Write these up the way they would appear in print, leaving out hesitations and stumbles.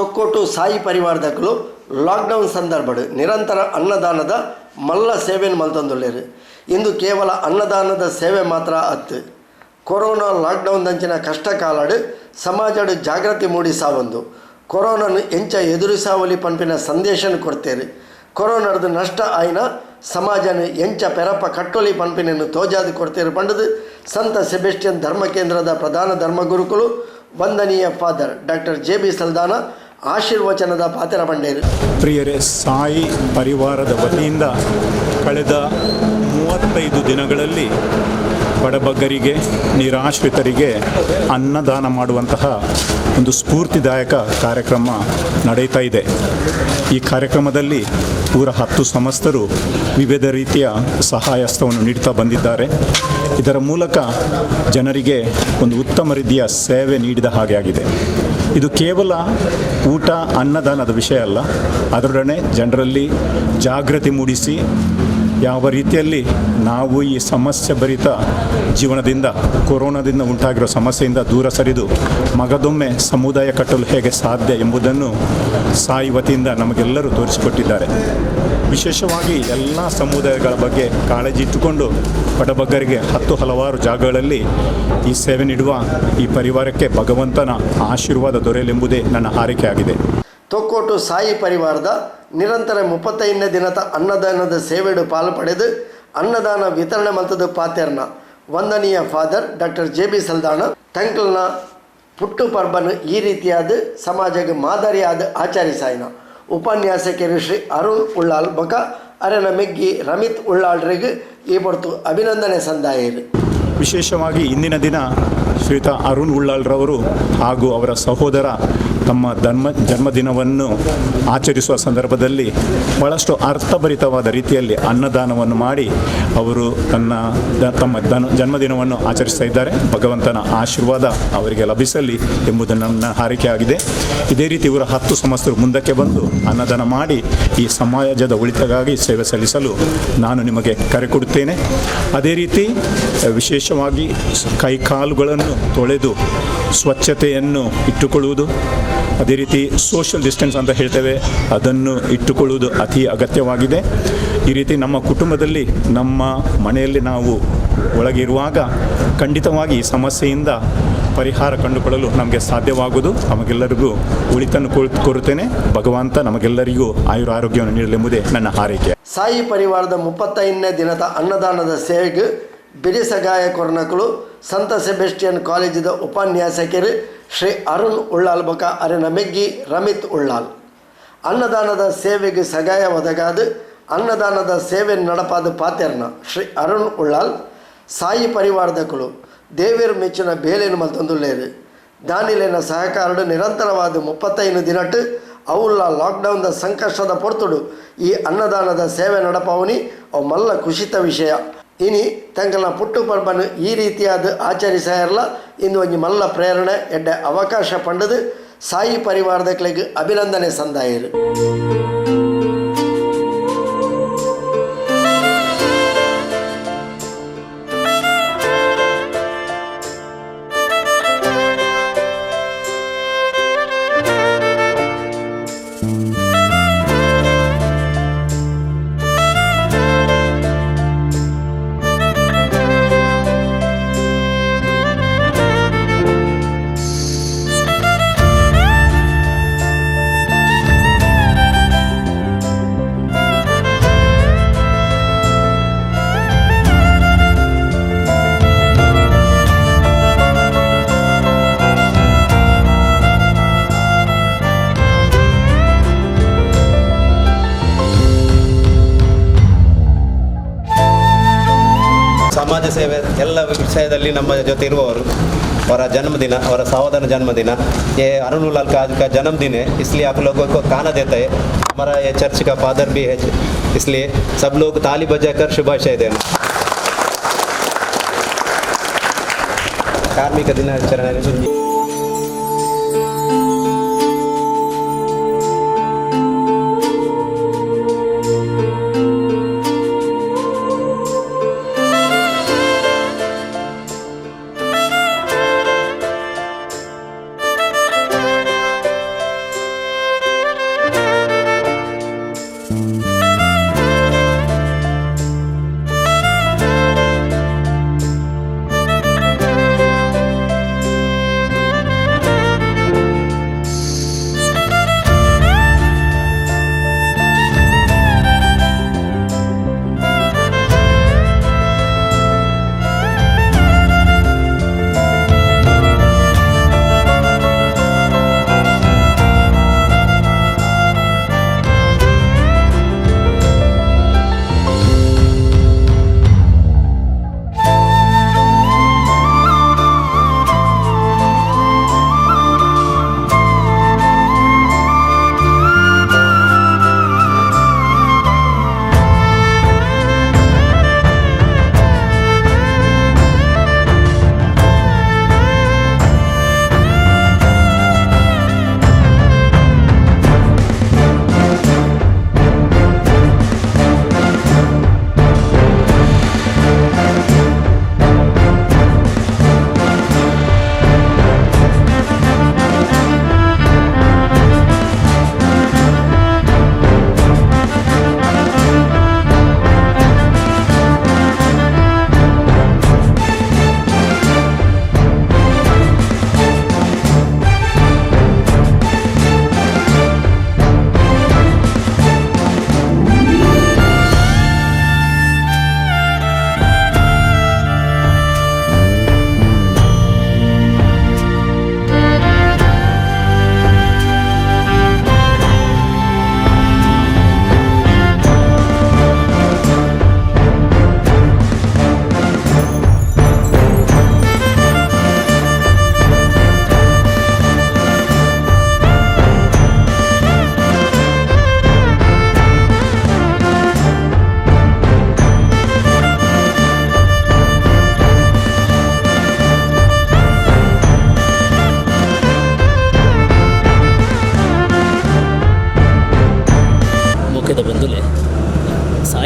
Thokkottu Sai ಪರಿವಾರದಕುಲು lockdown ಸಂದರ್ಭಡ್ ನಿರಂತರ ಅನ್ನದಾನದ ಮಲ್ಲ ಸೇವೆನ್ ಮಲ್ತೊಂದುಲ್ಲೆರ್. ಇಂದು ಕೇವಲ ಅನ್ನದಾನದ ಸೇವೆ ಮಾತ್ರ ಅತ್ತ್, ಕೊರೋನಾ ಲಾಕ್ಡೌನ್ ದಂಚಿನ ಕಷ್ಟ ಕಾಲಡ್ ಸಮಾಜಡ್ ಜಾಗೃತಿ ಮೂಡಿಸಾವೊಂದು ಕೊರೋನಾನ್ ಎಂಚ ಎದುರಿಸಾವೊಲಿ ಪನ್ಪಿನ ಸಂದೇಶನ್ ಕೊರ್ತೆರ್. ಕೊರೋನಾರ್ದ್ ನಷ್ಟ ಆಯಿನ ಸಮಾಜನ್ ಎಂಚ ಪೆರಪ ಕಟ್ಟೊಲಿ ಪನ್ಪಿನೆನ್ ತೋಜಾದ್ ಕೊರ್ತೆರ್ ಪಂಡುದ್ ಸಂತ ಸೆಬೆಸ್ಟಿಯನ್ ಧರ್ಮ ಕೇಂದ್ರದ ಪ್ರಧಾನ ಧರ್ಮಗುರುಕುಲು ವಂದನೀಯ ಫಾದರ್ ಡಾಕ್ಟರ್ ಜೆ.ಬಿ ಸಲ್ದಾನ ಆಶೀರ್ವಚನದ ಪಾತೆರ ಪಂಡೆರ್. ಪ್ರಿಯರೇ, ಸಾಯಿ ಪರಿವಾರದ ವತಿಯಿಂದ ಕಳೆದ 35 ದಿನಗಳಲ್ಲಿ ಬಡಬಗ್ಗರಿಗೆ, ನಿರಾಶ್ರಿತರಿಗೆ ಅನ್ನದಾನ ಮಾಡುವಂತಹ ಒಂದು ಸ್ಫೂರ್ತಿದಾಯಕ ಕಾರ್ಯಕ್ರಮ ನಡೆಯುತ್ತಾ ಇದೆ. ಈ ಕಾರ್ಯಕ್ರಮದಲ್ಲಿ ಪೂರ 10 ಸಮಸ್ತರು ವಿವಿಧ ರೀತಿಯ ಸಹಾಯಹಸ್ತವನ್ನು ನೀಡುತ್ತಾ ಬಂದಿದ್ದಾರೆ. ಇದರ ಮೂಲಕ ಜನರಿಗೆ ಒಂದು ಉತ್ತಮ ರೀತಿಯ ಸೇವೆ ನೀಡಿದ ಹಾಗೆ ಆಗಿದೆ. ಇದು ಕೇವಲ ಊಟ ಅನ್ನದಾನದ ವಿಷಯ ಅಲ್ಲ, ಅದರೊಡನೆ ಜನರಲ್ಲಿ ಜಾಗೃತಿ ಮೂಡಿಸಿ ಯಾವ ರೀತಿಯಲ್ಲಿ ನಾವು ಈ ಸಮಸ್ಯೆ ಭರಿತ ಜೀವನದಿಂದ, ಕೊರೋನಾದಿಂದ ಉಂಟಾಗಿರೋ ಸಮಸ್ಯೆಯಿಂದ ದೂರ ಸರಿದು ಮಗದೊಮ್ಮೆ ಸಮುದಾಯ ಕಟ್ಟಲು ಹೇಗೆ ಸಾಧ್ಯ ಎಂಬುದನ್ನು ಸಾಯಿ ವತಿಯಿಂದ ನಮಗೆಲ್ಲರೂ ತೋರಿಸಿಕೊಟ್ಟಿದ್ದಾರೆ. ವಿಶೇಷವಾಗಿ ಎಲ್ಲ ಸಮುದಾಯಗಳ ಬಗ್ಗೆ ಕಾಳಜಿ ಇಟ್ಟುಕೊಂಡು ಬಡಬಗ್ಗರಿಗೆ 10 ಹಲವಾರು ಜಾಗಗಳಲ್ಲಿ ಈ ಸೇವೆ ನೀಡುವ ಈ ಪರಿವಾರಕ್ಕೆ ಭಗವಂತನ ಆಶೀರ್ವಾದ ದೊರೆಯಲೆಂಬುದೇ ನನ್ನ ಹಾರೈಕೆಯಾಗಿದೆ. ತೊಕ್ಕೊಟ್ಟು ಸಾಯಿ ಪರಿವಾರದ ನಿರಂತರ 35ನೇ ದಿನದ ಅನ್ನದಾನದ ಸೇವೆಡು ಪಾಲು ಪಡೆದು ಅನ್ನದಾನ ವಿತರಣೆ ಮಲ್ತದ ಪಾತೆರ್ನ ವಂದನೀಯ ಫಾದರ್ ಡಾಕ್ಟರ್ ಜೆ.ಬಿ ಸಲ್ದಾನ ತಂಕ್ಲ್ನ ಪುಟ್ಟು ಪರ್ಬನ್ ಈ ರೀತಿಯಾದ ಸಮಾಜಕ್ಕೆ ಮಾದರಿಯಾದ ಆಚರಿಸಾಯಿನ ಉಪನ್ಯಾಸಕರು ಶ್ರೀ ಅರುಣ್ ಉಳ್ಳಾಲ್ ಬೊಕ ಅರೆನ ಮೆಗ್ಗಿ ರಮಿತ್ ಉಳ್ಳಾಳ್ರಿಗೆ ಈ ಪೊರ್ತು ಅಭಿನಂದನೆ ಸಂದಾಯರು. ವಿಶೇಷವಾಗಿ ಇಂದಿನ ದಿನ ಶ್ರೀಯುತ ಅರುಣ್ ಉಳ್ಳಾಳ್ರವರು ಹಾಗೂ ಅವರ ಸಹೋದರ ತಮ್ಮ ಜನ್ಮದಿನವನ್ನು ಆಚರಿಸುವ ಸಂದರ್ಭದಲ್ಲಿ ಭಾಳಷ್ಟು ಅರ್ಥಭರಿತವಾದ ರೀತಿಯಲ್ಲಿ ಅನ್ನದಾನವನ್ನು ಮಾಡಿ ಅವರು ತಮ್ಮ ಜನ್ಮದಿನವನ್ನು ಆಚರಿಸ್ತಾ ಇದ್ದಾರೆ. ಭಗವಂತನ ಆಶೀರ್ವಾದ ಅವರಿಗೆ ಲಭಿಸಲಿ ಎಂಬುದು ನನ್ನ ಹಾರೈಕೆಯಾಗಿದೆ. ಇದೇ ರೀತಿ ಇವರ 10 ಸಮಸ್ತರು ಮುಂದಕ್ಕೆ ಬಂದು ಅನ್ನದಾನ ಮಾಡಿ ಈ ಸಮಾಜದ ಒಳಿತಿಗಾಗಿ ಸೇವೆ ಸಲ್ಲಿಸಲು ನಾನು ನಿಮಗೆ ಕರೆ ಕೊಡುತ್ತೇನೆ. ಅದೇ ರೀತಿ ವಿಶೇಷವಾಗಿ ಕೈ ಕಾಲುಗಳನ್ನು ತೊಳೆದು ಸ್ವಚ್ಛತೆಯನ್ನು ಇಟ್ಟುಕೊಳ್ಳುವುದು, ಅದೇ ರೀತಿ ಸೋಷಿಯಲ್ ಡಿಸ್ಟೆನ್ಸ್ ಅಂತ ಹೇಳ್ತೇವೆ, ಅದನ್ನು ಇಟ್ಟುಕೊಳ್ಳುವುದು ಅತಿ ಅಗತ್ಯವಾಗಿದೆ. ಈ ರೀತಿ ನಮ್ಮ ಕುಟುಂಬದಲ್ಲಿ, ನಮ್ಮ ಮನೆಯಲ್ಲಿ ನಾವು ಒಳಗಿರುವಾಗ ಖಂಡಿತವಾಗಿ ಈ ಸಮಸ್ಯೆಯಿಂದ ಪರಿಹಾರ ಕಂಡುಕೊಳ್ಳಲು ನಮಗೆ ಸಾಧ್ಯವಾಗುವುದು. ನಮಗೆಲ್ಲರಿಗೂ ಒಳಿತನ್ನು ಕೋರುತ್ತೇನೆ. ಭಗವಂತ ನಮಗೆಲ್ಲರಿಗೂ ಆಯುರ ಆರೋಗ್ಯವನ್ನು ನೀಡಲೆಂಬುದೇ ನನ್ನ ಹಾರೈಕೆ. ಸಾಯಿ ಪರಿವಾರದ 35ನೇ ದಿನದ ಅನ್ನದಾನದ ಸೇವೆಗೆ ಬಿರಿಸಗಾಯ ಕೊರ್ನಕುಲು ಸಂತ ಸೆಬೆಸ್ಟಿಯನ್ ಕಾಲೇಜಿದ ಉಪನ್ಯಾಸಕರು ಶ್ರೀ ಅರುಣ್ ಉಳ್ಳಾಲ್ ಬೊಕ ಅರೆನ ಮೆಗ್ಗಿ ರಮಿತ್ ಉಳ್ಳಾಲ್. ಅನ್ನದಾನದ ಸೇವೆಗೆ ಸಗಾಯ ಒದಗಾದು ಅನ್ನದಾನದ ಸೇವೆ ನಡಪಾದ ಪಾತೆರ್ನ ಶ್ರೀ ಅರುಣ್ ಉಳ್ಳಾಲ್ ಸಾಯಿ ಪರಿವಾರದಕುಲು ದೇವಿರ್ ಮೆಚ್ಚಿನ ಬೇಲೆನು ಮಲ್ತೊಂದುಲ್ಲೇರು. ದಾನಿಲೇನ ಸಹಕಾರಡು ನಿರಂತರವಾದ 35 ದಿನಟ್ಟು ಅವುಲ್ಲ ಲಾಕ್ಡೌನ್ದ ಸಂಕಷ್ಟದ ಪೊರ್ತುಡು ಈ ಅನ್ನದಾನದ ಸೇವೆ ನಡಪಾವನಿ ಅವು ಮಲ್ಲ ಕುಶಿತ ವಿಷಯ. ಇನಿ ತಂಕಲ್ನ ಪುಟ್ಟು ಪರ್ಬನು ಈ ರೀತಿಯಾದ ಆಚರಿಸಾಯರ್ಲ ಇಂದು ಒಂಜಿ ಮಲ್ಲ ಪ್ರೇರಣೆ ಎಡ್ಡೆ ಅವಕಾಶ ಪಂಡದು ಸಾಯಿ ಪರಿವಾರದಕ್ಲೆಗ್ ಅಭಿನಂದನೆ ಸಂದಾಯರು. ಸಮಾಜ ಸೇವೆ ಎಲ್ಲ ವಿಷಯದಲ್ಲಿ ನಮ್ಮ ಜೊತೆ ಇರುವವರು. ಅವರ ಜನ್ಮದಿನ, ಅವರ ಸಹೋದರನ ಜन्मदिन, ये अरुण उल्लाल का आज का जन्मदिन है, इसलिए आप लोगों को खाना देता है। हमारा ये चर्च का फादर भी है, इसलिए सब लोग ताली बजाकर शुभाशय देना। ಕಾರ್ಮಿಕ ದಿನಾಚರಣೆ.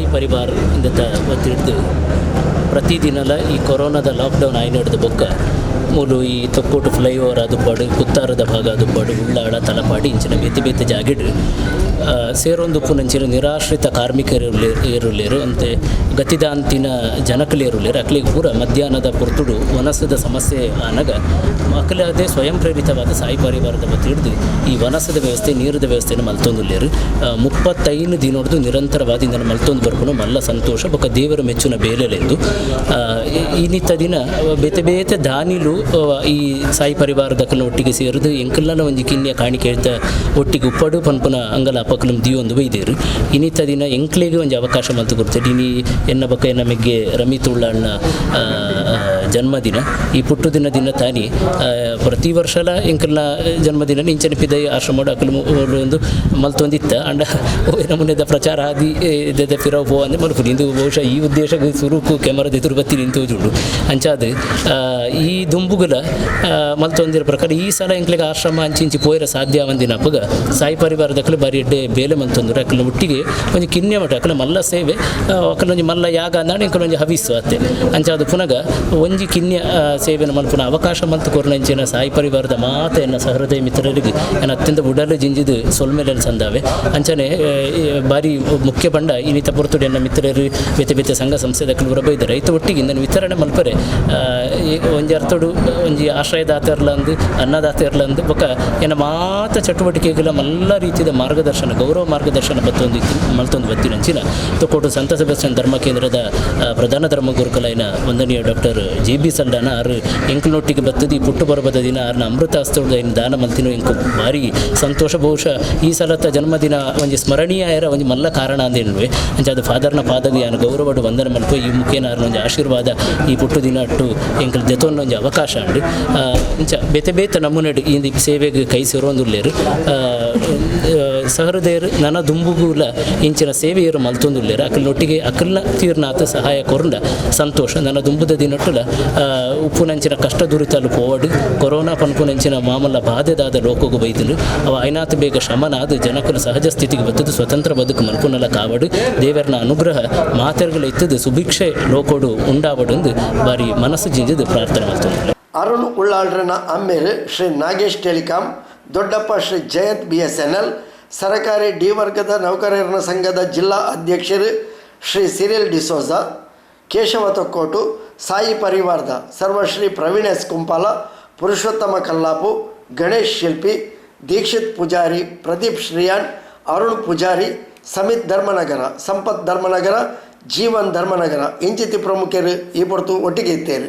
ಸಾಯಿ ಪರಿವಾರ್ ಇಂದತ ವತಿಡ್ದ್ ಪ್ರತಿದಿನಲ ಈ ಕೊರೋನಾದ ಲಾಕ್ಡೌನ್ ಆಯಿನೆಡ್ದ್ ಬೊಕ್ಕ ಮೂಲು ಈ ತೊಕ್ಕೊಟ್ಟು ಫ್ಲೈಓವರ್ ಆದುಪ್ಪಡ್, ಕುತ್ತಾರದ ಭಾಗ ಆದುಪ್ಪಡ್, ಉಳ್ಳಾಳ, ತಲಪಾಡಿ ಇಂಚಿನ ಬೇತೆ ಬೇತೆ ಜಾಗೆಡ್ ಸೇರೊಂದುಪ್ಪುನಂಚಿನ ನಿರಾಶ್ರಿತ ಕಾರ್ಮಿಕರು ಏರುಲ್ಲೆರ್, ಅಂತೆ ಗತಿದಾಂತಿನ ಜನಕುಲು ಏರುಲ್ಲೆರ್. ಅಕ್ಲೆಗ್ ಪೂರ ಮಧ್ಯಾಹ್ನದ ಪೊರ್ತುಡು ವನಸದ ಸಮಸ್ಯೆ ಆನಗ ಅಕಲೆ ಸ್ವಯಂ ಪ್ರೇರಿತವಾದ ಸಾಯಿ ಪರಿವಾರದ ವತಿಡ್ದ್ ಈ ವನಸದ ವ್ಯವಸ್ಥೆ, ನೀರದ ವ್ಯವಸ್ಥೆಯನ್ನು ಮಲ್ತೊಂದುಲ್ಲೆರ್. 35 ದಿನೊಡ್ದು ನಿರಂತರವಾದ ಇಂದನ ಮಲ್ತೊಂದು ಬರ್ಪುನು ಮಲ್ಲ ಸಂತೋಷ ಬೊಕ ದೇವರ ಮೆಚ್ಚುನ ಬೇಲೆಲೆಂದು. ಇನ್ನಿತ್ತ ದಿನ ಬೇತೆ ಬೇತೆ ದಾನಿಲು ಈ ಸಾಯಿ ಪರಿವಾರದಕಲ್ನ ಒಟ್ಟಿಗೆ ಸೇರಿದು ಎಂಕಲ್ನ ಒಂಜಿ ಕಿನ್ಯ ಕಾಣಿಕೆ ಹೇಳ್ತ ಒಟ್ಟಿಗೆ ಉಪ್ಪಡು ಪನ್ಪುನ ಅಂಗಲ ಅಪಕಲಂ ದಿಯೊಂದು ಬೈದೇರು. ಇನ್ನಿತ್ತ ದಿನ ಎಂಕ್ಲೆಗ್ ಒಂಜಿ ಅವಕಾಶ ಮಲ್ತು ಕೊರ್ತೆರ್. ಇನಿ ಎನ್ನ ಬೊಕ ಎನ್ನ ಮೆಗ್ಗೆ ರಮಿತ್ ಉಳ್ಳಾಳ್ನ ಜನ್ಮದಿನ. ಈ ಪುಟ್ಟು ದಿನ ದಿನ ತಾನಿ ಪ್ರತಿ ವರ್ಷಲ ಎಂಕಲ್ನ ಜನ್ಮದಿನ ಇಂಚನೆ ಪಿದೈ ಆಶ್ರಮಡ್ ಅಕುಲು ಒಂದು ಮಲ್ತೊಂದಿತ್ತ. ಅಂಡ ನಮೂನೆದ ಪ್ರಚಾರ ಆದಿ ದೆದ ಪಿರವು ಪೋ ಅಂದ್ರೆ ಮಲ್ಪುನಿ. ಇಂದು ಬಹುಶಃ ಈ ಉದ್ದೇಶ ಸುರುಕು ಕ್ಯಾಮರಾದ ಎದುರು ಬತ್ತಿ ನಿಂತೋಜುಂಡು. ಅಂಚಾದ್ ಈ ದುಂಬುಗುಲ ಮಲ್ತೊಂದಿರ ಪ್ರಕಾರ ಈ ಸಲ ಎಂಕ್ಲೆಗ್ ಆಶ್ರಮ ಅಂಚಿಂಚಿ ಪೋಯರ ಸಾಧ್ಯ ಆವಂದಿನ ಅಪಗ ಸಾಯಿ ಪರಿವಾರದಕುಲು ಬಾರಿ ಎಡ್ಡೆ ಬೇಲೆ ಮಲ್ತೊಂದುರು. ಅಕಲ್ನ ಒಟ್ಟಿಗೆ ಒಂಜಿ ಕಿನ್ಯ ಮಠ ಅಕಲ್ನ ಮಲ್ಲ ಸೇವೆ, ಅಕಲ್ನ ಒಂಜಿ ಮಲ್ಲ ಯಾಗ ಅಂದಾಂಡ ಎಂಕಲ್ನ ಒಂಜಿ ಹವಿಸ್ಸು ಅತ್ತೆ. ಅಂಚಾದ್ ಪುನಗ ಒಂಜಿ ಕಿನ್ಯ ಸೇವೆನ ಮಲ್ಪುನ ಅವಕಾಶ ಮಲ್ತು ಕೊರ್ನಂಚಿನ ಸಾಯಿ ಪರಿವಾರದ ಮಾತ ಎನ್ನ ಸಹೃದಯ ಮಿತ್ರರಿಗೆ ಎನ್ನ ಅತ್ಯಂತ ಉಡಲು ಜಿಂಜಿದು ಸೊಲ್ಮೆಲೆನ್ ಸಂದಾವೆ. ಅಂಚನೆ ಬಾರಿ ಮುಖ್ಯ ಪಂಡ ಇನ್ನಿತ ಪೊರ್ತುಡು ಎನ್ನ ಮಿತ್ರರು ಬೇತೆ ಬೇತೆ ಸಂಘ ಸಂಸ್ಥೆದಕುಲು ಪೂರ ಬೈದೆರ್. ಐತ ಒಟ್ಟಿಗೆ ಇಂದನ್ ವಿತರಣೆ ಮಲ್ಪರೆ ಒಂಜಿ ಅರ್ಥಡು ಒಂಜಿ ಆಶ್ರಯದಾತೆರ್ಲಂದು ಅನ್ನದಾತೆರ್ಲಂದು ಬೊಕ ಎನ್ನ ಮಾತ ಚಟುವಟಿಕೆಗಳ ಮಲ್ಲ ರೀತಿಯ ಮಾರ್ಗದರ್ಶನ, ಗೌರವ ಮಾರ್ಗದರ್ಶನ ಬತ್ತೊಂದು ಮಲ್ತೊಂದು ಬತ್ತಿನಂಚಿನ ತೊಕ್ಕೊಟ್ಟು ಸಂತ ಸೆಬಾಸ್ಟಿಯನ್ ಧರ್ಮ ಕೇಂದ್ರದ ಪ್ರಧಾನ ಧರ್ಮ ಗುರುಕುಲೈನ ವಂದನೀಯ ಡಾಕ್ಟರ್ ಜೆ ಬಿ ಸಲ್ಡಾನ ಆರು ಎಂಕಲ್ನೊಟ್ಟಿಗೆ ಬತ್ತದು. ಈ ಪುಟ್ಟು ಪರ್ಬದ ದಿನ ಆರ್ನ ಅಮೃತ ಹಸ್ತದ ದಾನ ಮಲ್ತಿನ ಎಂಕು ಭಾರಿ ಸಂತೋಷ. ಬಹುಶಃ ಈ ಸಲತ್ತ ಜನ್ಮದಿನ ಒಂಜಿ ಸ್ಮರಣೀಯ ಆಯರ ಒಂಜಿ ಮಲ್ಲ ಕಾರಣ ಅಂದೇನುವೆ. ಅಂಚ ಅದು ಫಾದರ್ನ ಪಾದಗ ಯಾನ್ ಗೌರವಡು ವಂದನೆ ಮಲ್ಪ ಈ ಮುಖೇನ ಆರ್ನ ಒಂಜಿ ಆಶೀರ್ವಾದ ಈ ಪುಟ್ಟು ದಿನ ಅಟ್ಟು ಎಂಕಲ್ ದೆತೊನ್ನ ಒಂಜಿ ಅವಕಾಶ ಉಂಡು. ಇಂಚ ಬೇತೆ ಬೇತೆ ನಮೂನೆಡ್ ಈ ಸೇವೆಗೆ ಕೈ ಸೇರೊಂದುಲ್ಲೆರ್. ಸಹೃದಯರು ನನ ದುಂಬುಗುಲ ಇಂಚಿನ ಸೇವೆಯರು ಮಲ್ತೊಂದುಲ್ಲೆರ್. ಅಕಲ್ನೊಟ್ಟಿಗೆ ಅಕಲ್ನ ತೀರ್ನಾಥ ಸಹಾಯ ಕೊರಂಡ ಸಂತೋಷ. ನನ್ನ ದುಂಬುದ ದಿನಟ್ಟುಲ ಉಪ್ಪುನಂಚಿನ ಕಷ್ಟ ದುರಿತಲು ಪೋವಡ್, ಕೊರೋನಾ ಪನ್ಪುನಂಚಿನ ಮಾಮಲ್ಲ ಬಾಧೆದಾದ ಲೋಕಗು ಬೈದುಲು ಅವ ಐನಾತ್ ಬೇಗ ಶಮನಾದ ಜನಕುಲ ಸಹಜ ಸ್ಥಿತಿಗೆ ಬತ್ತದು ಸ್ವತಂತ್ರ ಬದುಕು ಮಲ್ಪುನಲ ಕಾವಡು. ದೇವರನ ಅನುಗ್ರಹ ಮಾತೆರ್ಗಳ ಇತ್ತದು ಸುಭಿಕ್ಷೆ ಲೋಕೋಡು ಉಂಡಾವಡೊಂದು ಬಾರಿ ಮನಸ್ಸು ಜಿಂಜಿದು ಪ್ರಾರ್ಥನೆ ಮಲ್ತೊಂದುಲ್ಲೆ. ಅರುಣ್ ಉಳ್ಳಾಳ್ರನ ಅಮ್ಮೇರು ಶ್ರೀ ನಾಗೇಶ್ ಟೆಲಿಕಾಂ, ದೊಡ್ಡಪ್ಪ ಶ್ರೀ ಜಯಂತ್ ಬಿಎಸ್ಎನ್ಎಲ್, ಸರಕಾರಿ ಡಿ ವರ್ಗದ ನೌಕರರ ಸಂಘದ ಜಿಲ್ಲಾ ಅಧ್ಯಕ್ಷರು ಶ್ರೀ ಸಿರಿಲ್ ಡಿಸೋಜ, ಕೇಶವ ತೊಕ್ಕೋಟು, ಸಾಯಿ ಪರಿವಾರದ ಸರ್ವಶ್ರೀ ಪ್ರವೀಣ್ ಎಸ್ ಕುಂಪಾಲ, ಪುರುಷೋತ್ತಮ ಕಲ್ಲಾಪು, ಗಣೇಶ್ ಶಿಲ್ಪಿ, ದೀಕ್ಷಿತ್ ಪೂಜಾರಿ, ಪ್ರದೀಪ್ ಶ್ರೀಯಾನ್, ಅರುಣ್ ಪೂಜಾರಿ, ಸಮಿತ್ ಧರ್ಮನಗರ, ಸಂಪತ್ ಧರ್ಮನಗರ, ಜೀವನ್ ಧರ್ಮನಗರ ಇಂಚಿತಿ ಪ್ರಮುಖರು ಈ ಪೊರ್ತು ಒಟ್ಟಿಗೆ ಇತ್ತೇರು.